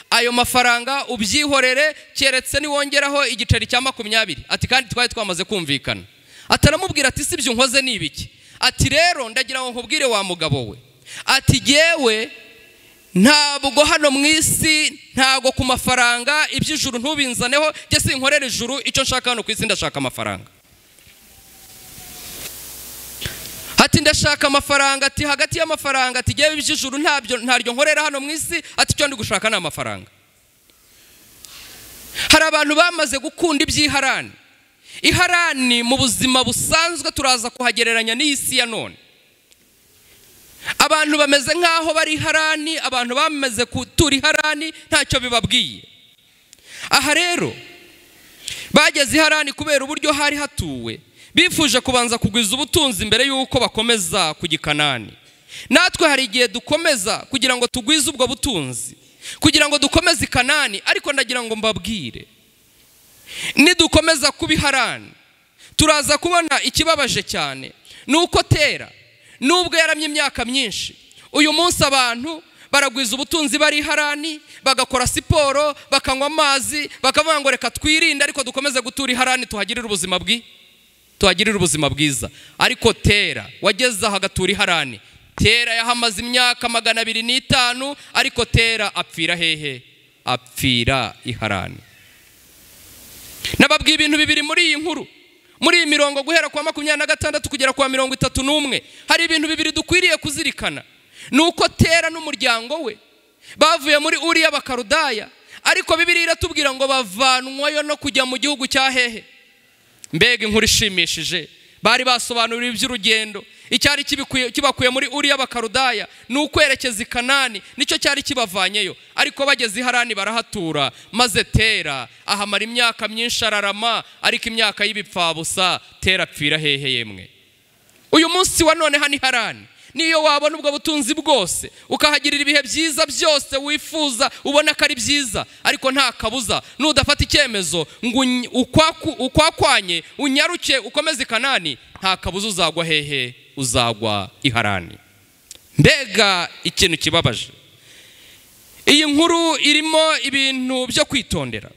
ayo mafaranga ubyihorere, keretse niwongeraho igiceri cya 20. Ati kandi twari twamaze kumvikana. Ataramubwira ati si ibyo nkoze ni ibiki? Ati rero ndagira ngo nkubwire wa mugabo we, ati jyewe ntabwo hano mu isi, ntabwo ku mafaranga iby'ijuru ntubinzaneho, jye sinkorera ijuru, icyo nshaka hano ku isi ndashaka amafaranga. Ati ndashaka amafaranga, ati hagati y'amafaranga, ati jyewe iby'ijuru ntabyo ntaryo nkorera hano mu isi, ati icyo ndi gushaka ni amafaranga. Hari abantu bamaze gukunda iby'iharani. Iharani mu buzima busanzwe turaza kuhagereranya n'isi ya none. Abantu bameze nkaho bari Iharani, abantu bamaze kutura Iharani ntacyo bibabwiye. Aha rero bageze Iharani kubera uburyo hari hatuwe, bifuje kubanza kugwiza ubutunzi mbere yuko bakomeza kujya i Kanani. Natwe hari igihe dukomeza kugira ngo tugwize ubwo butunzi, kugira ngo dukomeze i Kanani, ariko ndagira ngo mbabwire, nidukomeza kuba Iharani turaza kubona ikibabaje cyane nuko Tera nubwo yaramye imyaka myinshi, uyu munsi abantu baragwiza ubutunzi bari Iharani, bagakora siporo, bakanywa amazi, bakavuga ngo reka twirinde ariko dukomeze gutura Iharani tuhagirire ubuzima tuhagirire ubuzima bwiza. Ariko Tera wageze aho agatura Iharani, Tera yahamaze imyaka 205, ariko Tera apfira hehe? Apfira Iharani. Nababwiye ibintu bibiri muri iyi nkuru, muri iyi mirongo guhera kwa 26 kugera kwa 31, hari ibintu bibiri dukwiriye kuzirikana. Nuko Tera n'umuryango we bavuye muri Uri y'Abakaludaya, ariko Bibiliya iratubwira ngo bavanwayo no kujya mu gihugu cya hehe? Mbega inkuru ishimishije! Bari basobanuriwe iby'urugendo, icyari kibakuye muri Uri y'Abakaludaya ni ukwerekeza i Kanani, nicyo cyari kibavanyeyo. Ariko bageze Iharani barahatura, maze Tera ahamara imyaka myinshi ararama, ariko imyaka y'ibipfabusa. Tera apfira hehe yemwe? Uyu munsi wa none hano Iharani, niyo wabona ubwo butunzi bwose, ukahagirira ibihe byiza byose wifuza, ubona ko ari byiza, ariko nta kabuza nudafata icyemezo ngo ukwakwanye unyaruke ukomeze Kanani, nta kabuza uzagwa hehe? Uzagwa Iharani. Mbega ikintu kibabaje! Iyi nkuru irimo ibintu byo kwitondera.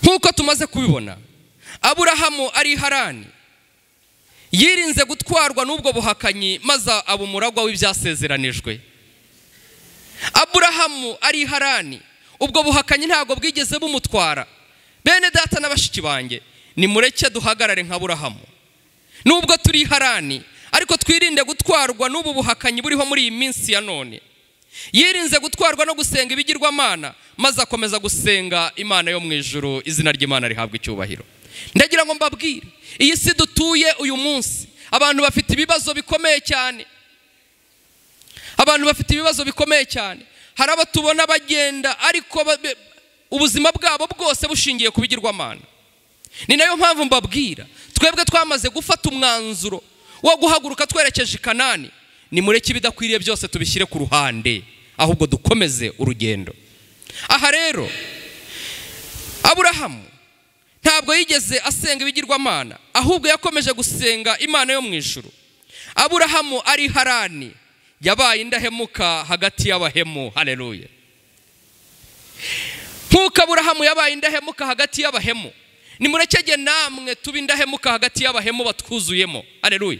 Nkuko tumaze kubibona, Aburahamu ari Iharani, yirinze gutwarwa n'ubwo buhakanyi, maze aba umuragwa w'ibyasezeranijwe. Aburahamu ari Iharani, ubwo buhakanyi ntabwo bwigeze bumutwara. Bene data n'abashiki banjye, nimureke duhagarare nka Aburahamu. Nubwo turi Harani, ariko twirinde gutwarwa n'ubu buhakanyi buriho muri iyi minsi ya none. Yirinze gutwarwa no gusenga ibigirwamana, maze akomeza gusenga Imana yo mu ijuru. Izina ry'Imana rihabwa icyubahiro. Ndagira ngo mbabwire, iyi si dutuye uyu munsi, abantu bafite ibibazo bikomeye cyane. Abantu bafite ibibazo bikomeye cyane. Hari abo tubona bagenda ariko ubuzima bwabo bwose bushingiye ku bigirwamana. Ni nayo mpamvu mbabwira, twebwe twamaze gufata umwanzuro wo guhaguruka twerekeje i Kanani. Nimureke ibidakwiriye byose tubishyire ku ruhande, ahubwo dukomeze urugendo. Aha rero Aburahamu ntabwo yigeze asenga ibigirwamana, ahubwo yakomeje gusenga Imana yo mu ijuru. Aburahamu ari Harani, yabaye indahemuka hagati y'abahemu. Haleluya. Nkuko Aburahamu yabaye indahemuka hagati y'abahemu, nimurekege namwe tuba indahemuka hagati y'abahemu batwuzuyemo. Haleluya.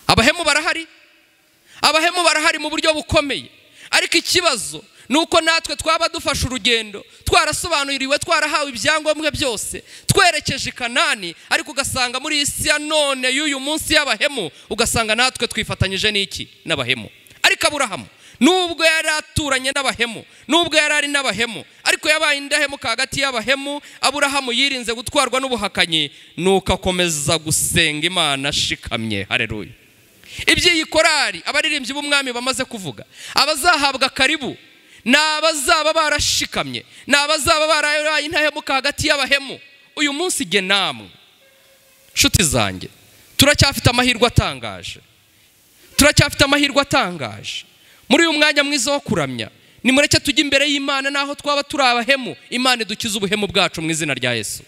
Abahemu barahari, abahemu barahari mu buryo bukomeye. Ariko ikibazo nuko natwe twaba dufashe urugendo, twarasobanuriwe, twarahawe ibyangombwa byose, twerekeje i Kanani, ariko ugasanga muri isi ya none y'uyu munsi y'abahemu, ugasanga natwe twifatanyije n'iki? N'abahemu. Ariko Aburahamu nubwo yari aturanye n'abahemu, nubwo yari ari n'abahemu, ariko yabaye indahemuka hagati y'abahemu. Aburahamu yirinze gutwarwa n'ubuhakanyi, nuko akomeza gusenga Imana ashikamye. Haleluya. Iby'iyi korari abaririmbyi b'umwami bamaze kuvuga, abazahabwa karibu ni abazaba barashikamye, ni abazaba barabaye indahemuka hagati y'abahemu. Uyu munsi jye namwe nshuti zanjye, turacyafite amahirwe atangaje, turacyafite amahirwe atangaje muri uyu mwanya mwiza wo kuramya. Nimureke tujye imbere y'Imana, naho twaba turi abahemu, Imana idukize ubuhemu bwacu mu izina rya Yesu,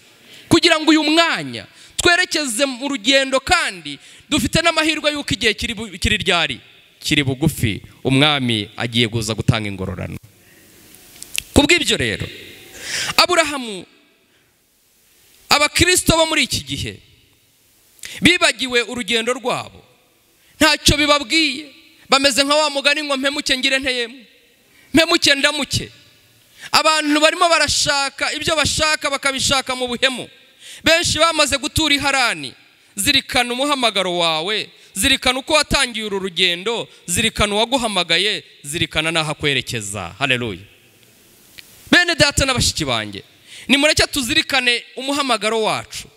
kugira ngo uyu mwanya twerekeze mu rugendo, kandi dufite n'amahirwe y'uko igihe kiri ryari kiri bugufi, umwami agiye guza gutanga ingororano. Kubw'ibyo rero Aburahamu, abakristo bo muri iki gihe bibagiwe urugendo rwabo, ntacyo bibabwiye, bameze nka wa mugani ngo mpemuke ngire nteyemwe, mpemuke ndamuke. Abantu barimo barashaka ibyo bashaka bakabishaka mu buhemu. Benshi bamaze gutura i Harani. Zirikana umuhamagaro wawe, zirikana uko watangiye uru rugendo, zirikana uwaguhamagaye, zirikana n'aho akwerekeza. Haleluya. Bene data n'abashiki banjye, nimureke tuzirikane umuhamagaro wacu,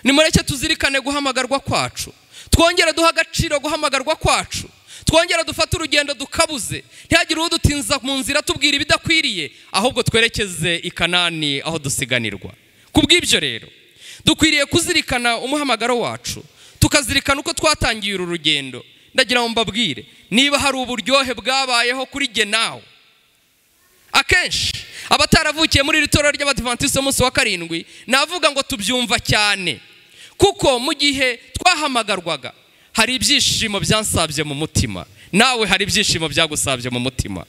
nimureke tuzirikane guhamagarwa kwacu, twongere duha agaciro guhamagarwa kwacu, twongere dufate urugendo dukabuze, ntihagire udutinza mu nzira tubwira ibidakwiriye, ahubwo twerekeze i Kanani aho dusiganirwa. Kubw'ibyo rero dukwiriye kuzirikana umuhamagaro wacu, tukazirikana uko twatangiye uru rugendo. Ndagira ngo mbabwire, niba hari uburyohe bwabayeho kuri jye nawe, akenshi abataravukiye muri iri torero ry'Abadivantisiti umunsi wa karindwi, navuga ngo tubyumva cyane, kuko mu gihe twahamagarwaga hari ibyishimo byansabye mu mutima, nawe hari ibyishimo byagusabye mu mutima.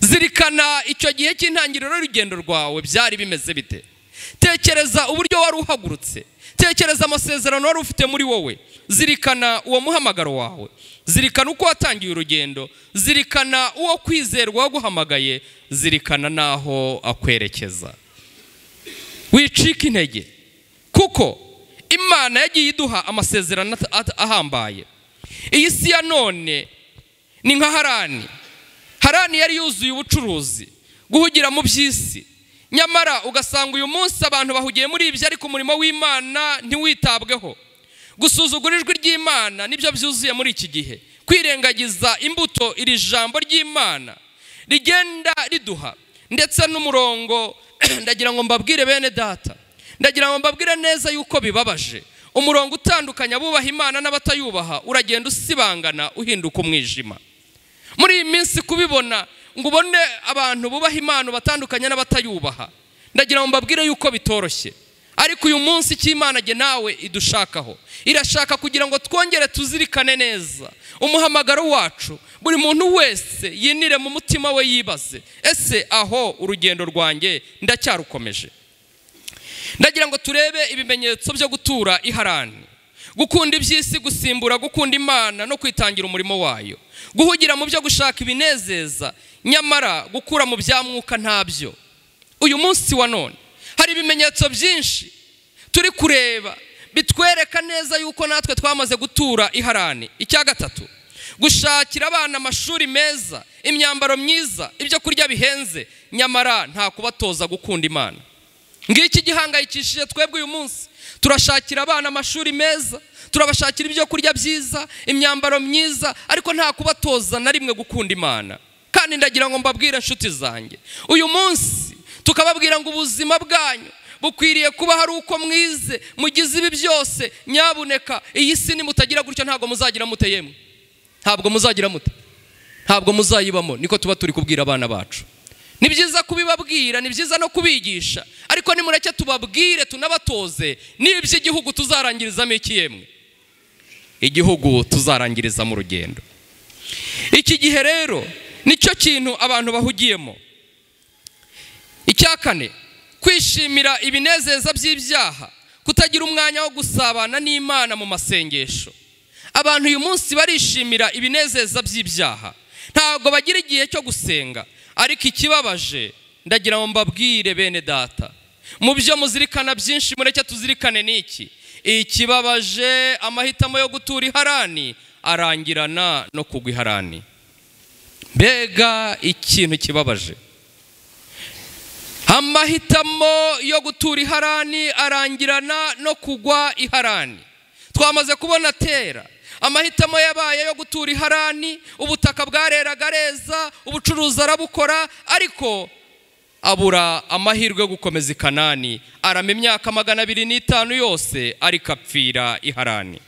Zirikana icyo gihe cy'intangiriro y'urugendo rwawe byari bimeze bite. Tekereza uburyo wari uhagurutse, tekereza amasezerano wari ufite muri wowe, zirikana uwo muhamagaro wawe, zirikana uko watangiye urugendo, zirikana uwo kwizerwa waguhamagaye, zirikana n'aho akwerekeza. Wicika intege, kuko Imana yagiye iduha amasezerano ahambaye. Iyi si ya none ni nka Harani. Harani yari yuzuye ubucuruzi, guhugira mu by'isi. Nyamara ugasanga uyu munsi abantu bahugiye muri ibyo, ariko umurimo w'Imana ntiwitabweho. Gusuzugura ijwi ry'Imana nibyo byuzuye muri iki gihe. Kwirengagiza imbuto iri jambo ry'Imana rigenda riduha, ndetse n'umurongo. Ndagira ngo mbabwire bene data, ndagira ngo mbabwire neza yuko bibabaje. Umurongo utandukanya abubaha Imana n'abatayubaha uragenda usibangana, uhinduka umwijima. Muri iyi minsi kubibona ngo ubone abantu bubaha Imana batandukanye n'abatayubaha, ndagira ngo mbabwire yuko bitoroshye. Ariko uyu munsi cy'Imana jye nawe idushakaho, irashaka kugira ngo twongere tuzirikane neza umuhamagaro wacu. Buri muntu wese yinire mu mutima we yibaze, ese aho urugendo rwanjye ndacyarukomeje? Ndagira ngo turebe ibimenyetso byo gutura i Harani. Gukunda iby'isi, gusimbura gukunda Imana no kwitangira umurimo wayo, guhugira mu byo gushaka ibinezeza, nyamara gukura mu bya mwuka ntabyo. Uyu munsi wa none Hari ibimenyetso byinshi turi kureba bitwereka neza yuko natwe twamaze gutura iharani. Icya gatatu, gushakira abana amashuri meza, imyambaro myiza, ibyo kurya bihenze, nyamara nta kubatoza gukunda Imana. Ngiki gihangayikishije twebwe uyu munsi. Turashakira abana amashuri meza, turabashakira ibyo kurya byiza, imyambaro myiza, ariko nta kubatoza na rimwe gukunda Imana. Kandi ndagira ngo mbabwire inshuti zanjye, uyu munsi tukababwira ngo ubuzima bwanyu bukwiriye kuba hari uko mwize, mugize ibi byose, nyabuneka iyi si nimutagira gutyo ntabwo muzagira mute yemwe, ntabwo muzagira mute, ntabwo muzayibamo. Niko tuba turi kubwira abana bacu. Ni byiza kubibabwira, ni byiza no kubigisha, ariko nimureke tubabwire tunabatoze n'iby'igihugu tuzarangirizamo iki yemwe, igihugu tuzarangirizamo urugendo. Iki gihe rero nicyo kintu abantu bahugiyemo. Icya kane, kwishimira ibinezeza by'ibyaha, kutagira umwanya wo gusabana n'Imana mu masengesho. Abantu uyu munsi barishimira ibinezeza by'ibyaha, ntabwo bagira igihe cyo gusenga. Ariko ikibabaje, ndagira ngo mbabwire bene data, mu byo muzirikana byinshi mureke tuzirikane n'iki: ikibabaje, amahitamo yo gutura iharani arangirana no kugwa iharani. Mbega ikintu kibabaje! Amahitamo yo gutura iharani arangirana no kugwa iharani. Twamaze kubona Tera, amahitamo yabaye yo gutura iharani, ubutaka bwareraga areza, ubucuruzi arabukora, ariko abura amahirwe yo gukomeza i Kanani. Arama imyaka 205 yose, ariko apfira iharani.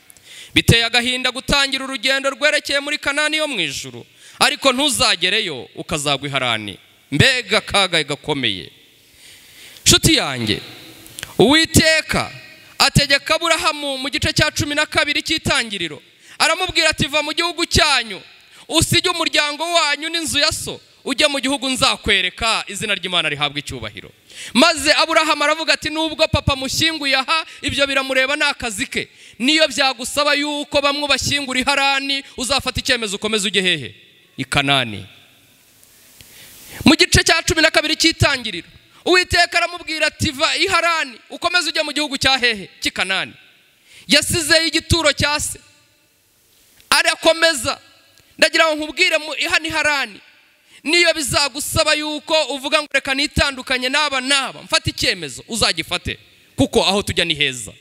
Biteye agahinda gutangira urugendo rwerekeye muri Kanani yo mu ijuru, ariko ntuzagereyo ukazagwa iharani. Mbega akaga gakomeye! Nshuti yanjye, Uwiteka ategeka Aburahamu mu gice cya 12 cy'itangiriro, aramubwira ati va mu gihugu cyanyu, usige umuryango wanyu n'inzu ya so, ujye mu gihugu nzakwereka. Izina ry'Imana rihabwa icyubahiro. Maze Aburahamu aravuga ati nubwo papa mushyinguye aha, ibyo biramureba ni akazi ke, niyo byagusaba yuko bamwe bashyingura iharani, uzafata icyemezo ukomeze ujye hehe? I Kanani. Mu gice cya 12 cy'itangiriro, Uwiteka aramubwira ati va iharani ukomeze ujye mu gihugu cya hehe? Cy'i Kanani. Yasizeyo igituro cya se, arakomeza. Ndagira ngo nkubwire hano iharani, niyo bizagusaba yuko uvuga ngo reka nitandukanye n'aba n'aba, mfate icyemezo, uzagifate, kuko aho tujya ni heza.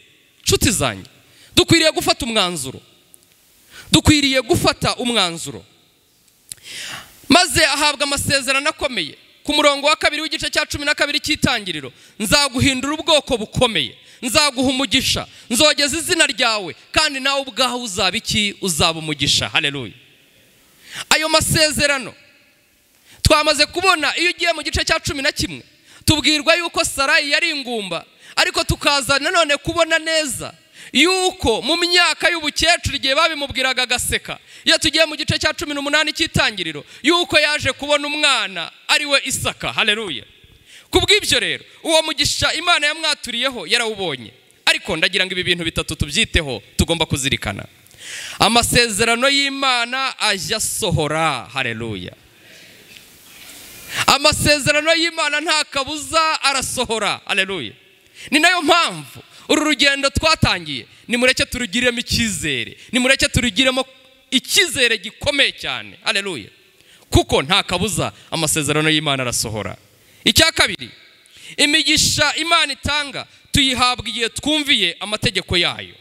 Nshuti zanjye, dukwiriye gufata umwanzuro, dukwiriye gufata umwanzuro. Maze ahabwa amasezerano akomeye. Ku murongo wa 2 w'igice cya 12 cy'itangiriro, nzaguhindura ubwoko bukomeye, nzaguha umugisha, nzogeza izina ryawe, kandi nawe ubwawe uzaba iki? Uzaba umugisha. Haleluya! Ayo masezerano twamaze kubona. Iyo ugiye mu gice cya 11 tubwirwa yuko Sarayi yari ingumba, ariko tukaza nanone kubona neza yuko mu myaka y'ubukecuru igihe babimubwiraga agaseka. Iyo tugiye mu gice cya 18 cy'itangiriro, yuko yaje kubona umwana ari we Isaka. Haleluya! Kubw'ibyo rero, uwo mugisha Imana yamwaturiyeho yarawubonye. Ariko ndagira ngo ibi bintu bitatu tubyiteho, tugomba kuzirikana. Amasezerano y'Imana ajya asohora. Haleluya! Amasezerano y'Imana nta kabuza arasohora. Haleluya! Ni nayo mpamvu uru rugendo twatangiye, nimureke turugiremo icyizere, nimureke turugiremo icyizere gikomeye cyane. Haleluya! Kuko nta kabuza amasezerano y'Imana arasohora. Icya kabiri, imigisha Imana itanga tuyihabwa igihe twumviye amategeko yayo.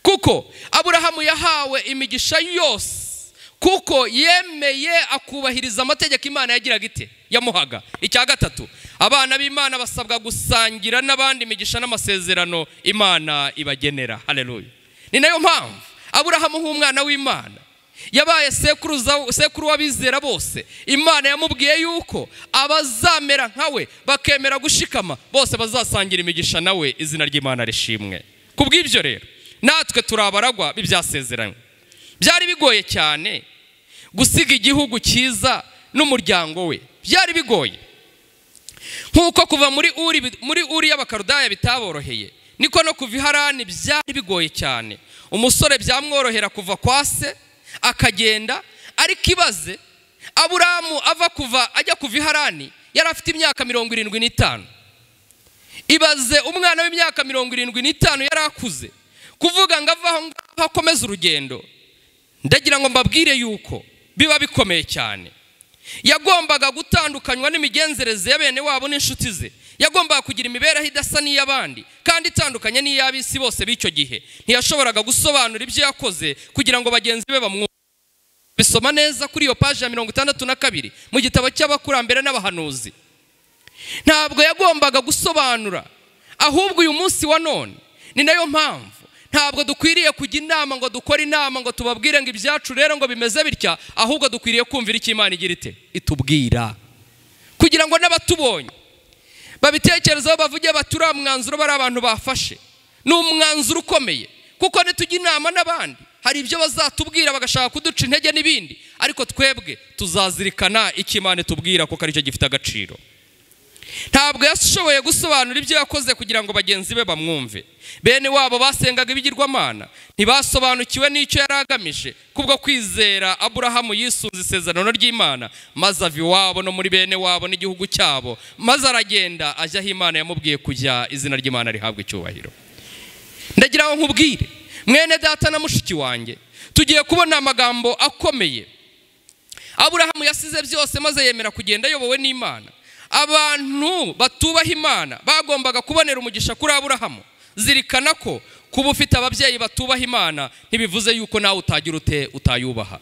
Kuko Aburahamu yahawe imigisha yose kuko yemeye akubahiriza amategeko Imana yagiraga ite? Yamuhaga. Icya gatatu, abana b'Imana basabwa gusangira n'abandi imigisha n'amasezerano Imana ibagenera. Haleluya! Ni nayo mpamvu Aburahamu nk'umwana w'Imana yabaye sekuru w'abizera bose. Imana yamubwiye yuko abazamera nkawe bakemera gushikama bose bazasangira imigisha nawe. Izina ry'Imana rishimwe. Kubw'ibyo rero, natwe turabaragwa b'ibyasezeranywe. Byari bigoye cyane gusiga igihugu cyiza n'umuryango we, byari bigoye. Nkuko kuva muri Uri y'Abakaludaya bitaboroheye, niko no kuva i Harani byari bigoye cyane. Umusore byamworohera kuva kwa se akagenda, ariko ibaze Aburahamu ava kuva ajya kuva i Harani yari afite imyaka 75. Ibaze umwana w'imyaka 75 yari akuze kuvuga ngo ava aho ngaho akomeze urugendo. Ndagira ngo mbabwire yuko biba bikomeye cyane. Yagombaga gutandukanywa n'imigenzereze ya bene wabo n'inshuti ze. Yagombaga kugira imibereho idasa n'iy'abandi kandi itandukanye n'iy'ab'isi bose b'icyo gihe. Ntiyashoboraga gusobanura ibyo yakoze kugira ngo bagenzi be bamwumve. Bisoma neza kuri iyo paji ya 62 mu gitabo cy'abakurambere n'abahanuzi. Ntabwo yagombaga gusobanura, ahubwo uyu munsi wa none ni nayo mpamvu ntabwo dukwiriye kujya inama ngo dukore inama ngo tubabwire ngo ibyacu rero ngo bimeze bitya, ahubwo dukwiriye kumvira icyo Imana igira ite itubwira, kugira ngo n'abatubonye babitekerezaho bavuge bati uriya mwanzuro bari abantu bafashe ni umwanzuro ukomeye. Kuko nitujya inama n'abandi hari ibyo bazatubwira bagashaka kuduca intege n'ibindi, ariko twebwe tuzazirikana icyo Imana itubwira kuko aricyo gifite agaciro. Ntabwo yashoboye gusobanura ibyo yakoze kugira ngo bagenzi be bamwumve. Bene wabo basengaga ibigirwamana ntibasobanukiwe n'icyo yari agamije. Kubwo kwizera Aburahamu yisunze isezerano ry'Imana, maze ava iwabo no muri bene wabo n'igihugu cyabo, maze aragenda ajya aho Imana yamubwiye kujya. Izina ry'Imana rihabwa icyubahiro. Ndagira ngo nkubwire mwene data na mushiki wanjye, tugiye kubona amagambo akomeye. Aburahamu yasize byose maze yemera kugenda ayobowe n'Imana. Abantu batubaha Imana bagombaga kubonera umugisha kuri Aburahamu. Zirikana ko kuba ufite ababyeyi batubaha Imana ntibivuze yuko nawe utagira ute utayubaha.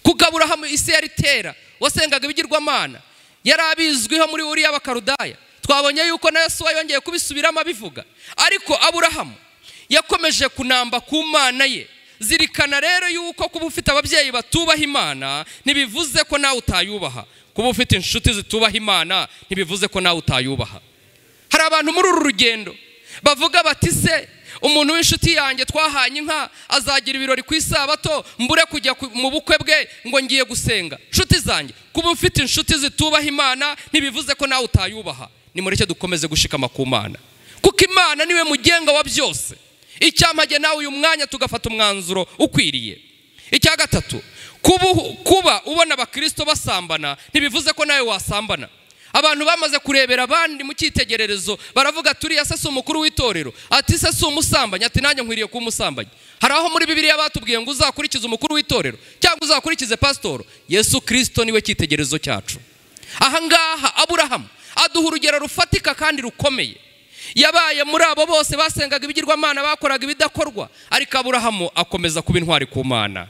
Kuko Aburahamu isi yari Tera wasengaga ibigirwamana, yari abizwiho muri Uriya b'Abakaludaya. Twabonye yuko na Yosuwa yongeye kubisubiramo abivuga. Ariko Aburahamu yakomeje kunamba ku Mana ye. Zirikana rero yuko kuba ufite ababyeyi batubaha Imana ntibivuze ko nawe utayubaha. Kuba ufite inshuti zitubaha Imana ntibivuze ko nawe utayubaha. Hari abantu muri uru rugendo bavuga bati se umuntu w'inshuti yanjye twahanye inka azagira ibirori ku isabato, mbure kujya mu bukwe bwe ngo ngiye gusenga. Inshuti zanjye, kuba ufite inshuti zitubaha Imana ntibivuze ko nawe utayubaha. Nimureke dukomeze gushikama ku Mana, kuko Imana niwe mugenga wa byose. Icyampa nawe uyu mwanya tugafata umwanzuro ukwiriye. Icya gatatu, kuba ubona abakristo basambana ntibivuze ko nawe wasambana. Abantu bamaze kurebera abandi mu cyitegererezo baravuga turiya se si umukuru w'itorero, ati se si umusambanyi, ati nanjye nkwiriye kuba umusambanyi. Hari aho muri Bibiliya batubwiye ngo uzakurikize umukuru w'itorero cyangwa uzakurikize pasitoro. Yesu Kristo niwe cyitegererezo cyacu. Aha ngaha Aburahamu aduha urugero rufatika kandi rukomeye. Yabaye muri abo bose basengaga ibigirwamana, bakoraga ibidakorwa, ariko Aburahamu akomeza kuba intwari ku Mana.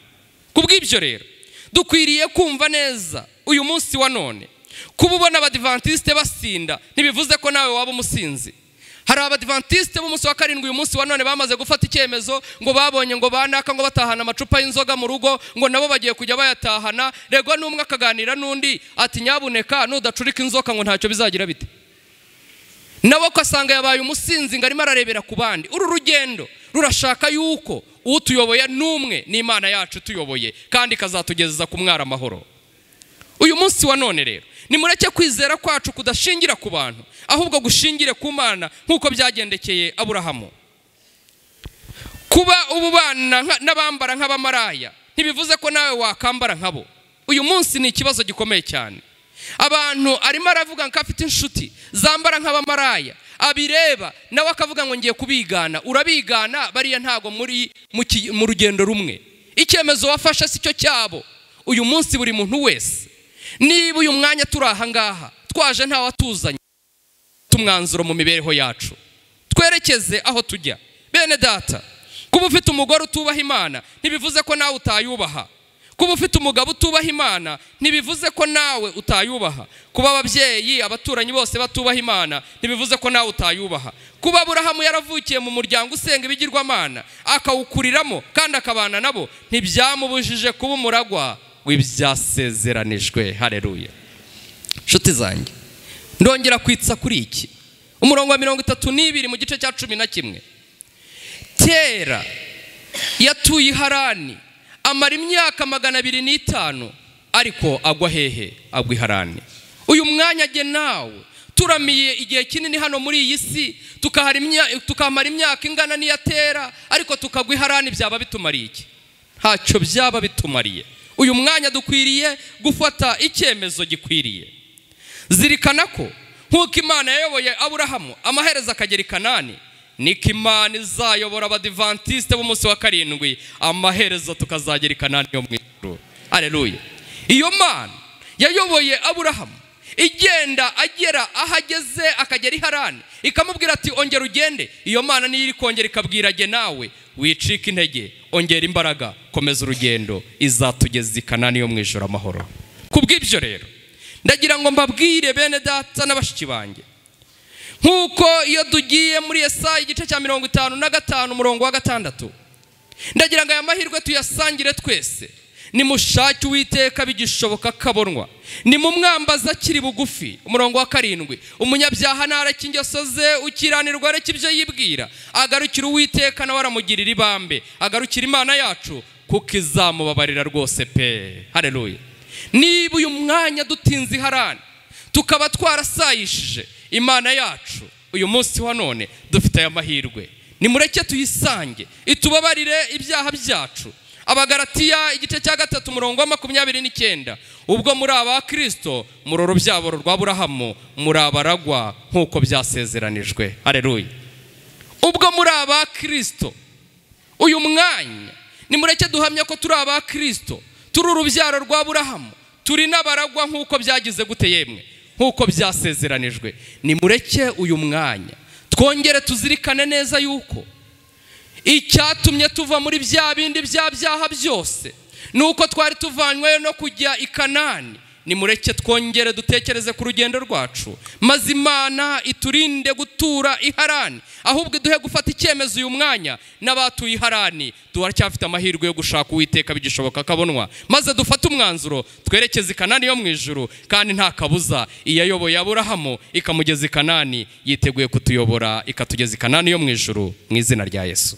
Kubw'ibyo rero dukwiriye kumva neza uyu munsi wa none, kuba ubona abadivantiste basinda ntibivuze ko nawe waba umusinzi. Hari abadivantiste b'umunsi wa karindwi uyu munsi wa none bamaze gufata icyemezo ngo babonye ngo banaka ngo batahana amacupa y'inzoga mu rugo, ngo nabo bagiye kujya bayatahana. Rego n'umwe akaganira n'undi ati nyabuneka nudacurika inzoka ngo ntacyo bizagira bite. Nawe ukasanga yabaye umusinzi ngo arimo ararebera ku bandi. Uru rugendo rurashaka yuko utuyoboye n'umwe n'Imana yacu tuyoboye, kandi ikazatugeza ku mwara amahoro. Uyu munsi wa none rero nimureke kwizera kwacu kudashingira ku bantu, ahubwo gushingire ku Mana nk'uko byagendekeye Aburahamu. Kuba ububana n'abambara nk'abamaraya ntibivuze ko nawe wakambara nkabo. Uyu munsi ni ikibazo gikomeye cyane. Abantu arimo aravuga ngo afite inshuti zambara nk'abamaraya, abireba nawe akavuga ngo ngiye kubigana. Urabigana bariya ntago muri mu rugendo rumwe. Icyemezo wafashe si cyo cyabo. Uyu munsi buri muntu wese, niba uyu mwanya turi aha ngaha twaje nta watuzanye, tumwanzuro mu mibereho yacu twerekeze aho tujya. Bene data, kuba ufite umugore utubaha Imana ntibivuze ko nawe utayubaha. Kuba ufite umugabo utubaha Imana ntibivuze ko nawe utayubaha. Kuba ababyeyi abaturanyi bose batubaha Imana ntibivuze ko nawe utayubaha. Kuba Aburahamu yaravukiye mu muryango usenga ibigirwamana akawukuriramo kandi akabana nabo ntibyamubujije kuba umuragwa w'ibyasezeranijwe. Haleluya. Nshuti zanjye, ndongera kwitsa kuri iki umurongo wa 32 mu gice cya 11. Tera yatuye i Harani amara imyaka 205, ariko agwa hehe? Agwa i Harani. Uyu mwanya jye nawe turamiye igihe kinini hano muri iyi si, tukamara imyaka ingana n'iya Tera, ariko tukagwa i Harani. Byaba bitumariye iki? Ntacyo byaba bitumariye. Uyu mwanya dukwiriye gufata icyemezo gikwiriye. Zirikana ko Nk'uko Imana yayoboye Aburahamu amaherezo akagera i Kanani, niko Imana izayobora abadivantiste b'umunsi wa karindwi amaherezo tukazagera i Kanani yo mu ijuru. Haleluya. Iyo Mana yayoboye Aburahamu igenda agera aho ageze akagera i Harani, ikamubwira ati ongera ugende. Iyo Mana niyo iri kongera ikabwira jye nawe wicika intege, ongera imbaraga, komeza urugendo, izatugeza i Kanani yo mu ijuru amahoro. Kubw'ibyo rero ndagira ngo mbabwire bene data n'abashiki banjye, nk'uko iyo tugiye muri Yesaya igice cya 55 umurongo wa 6, ndagira ngo aya mahirwe tuyasangire twese. Nimushake Uwiteka bigishoboka kabonwa, nimumwambaza akiri bugufi. Umurongo wa 7, umunyabyaha nareke ingeso ze, ukiranirwa areke ibyo yibwira, agarukira Uwiteka nawe aramugirira ibambe, agarukira Imana yacu kuko izamubabarira rwose pe. Haleluya. Niba uyu mwanya dutinze i Harani tukaba twarasayishije Imana yacu, uyu munsi wa none dufite aya mahirwe, nimureke tuyisange itubabarire ibyaha byacu. Abagalatiya igice cya 3 umurongo wa 29, ubwo muri aba Kristo muri urubyaro rwa Aburahamu, muri abaragwa nk'uko byasezeranijwe. Haleluya. Ubwo muri aba Kristo uyu mwanya nimureke duhamya ko turi aba Kristo, turi urubyaro rwa Aburahamu, turi n'abaragwa nk'uko byagize gute yemwe, nk'uko byasezeranijwe. Nimureke uyu mwanya twongere tuzirikane neza yuko icyatumye tuva muri bya bindi bya byaha byose nuko twari tuvanyweyo no kujya i Kanani. Nimureke twongere dutekereze ku rugendo rwacu, maze Imana iturinde gutura i Harani, ahubwo iduhe gufata icyemezo uyu mwanya. N'abatuye i Harani turacyafite amahirwe yo gushaka Uwiteka bigishoboka kabonwa, maze dufate umwanzuro twerekeze i Kanani yo mu ijuru. Kandi nta kabuza iyayoboye Aburahamu ikamugeza i Kanani yiteguye kutuyobora ikatugeza i Kanani yo mu ijuru, mu izina rya Yesu.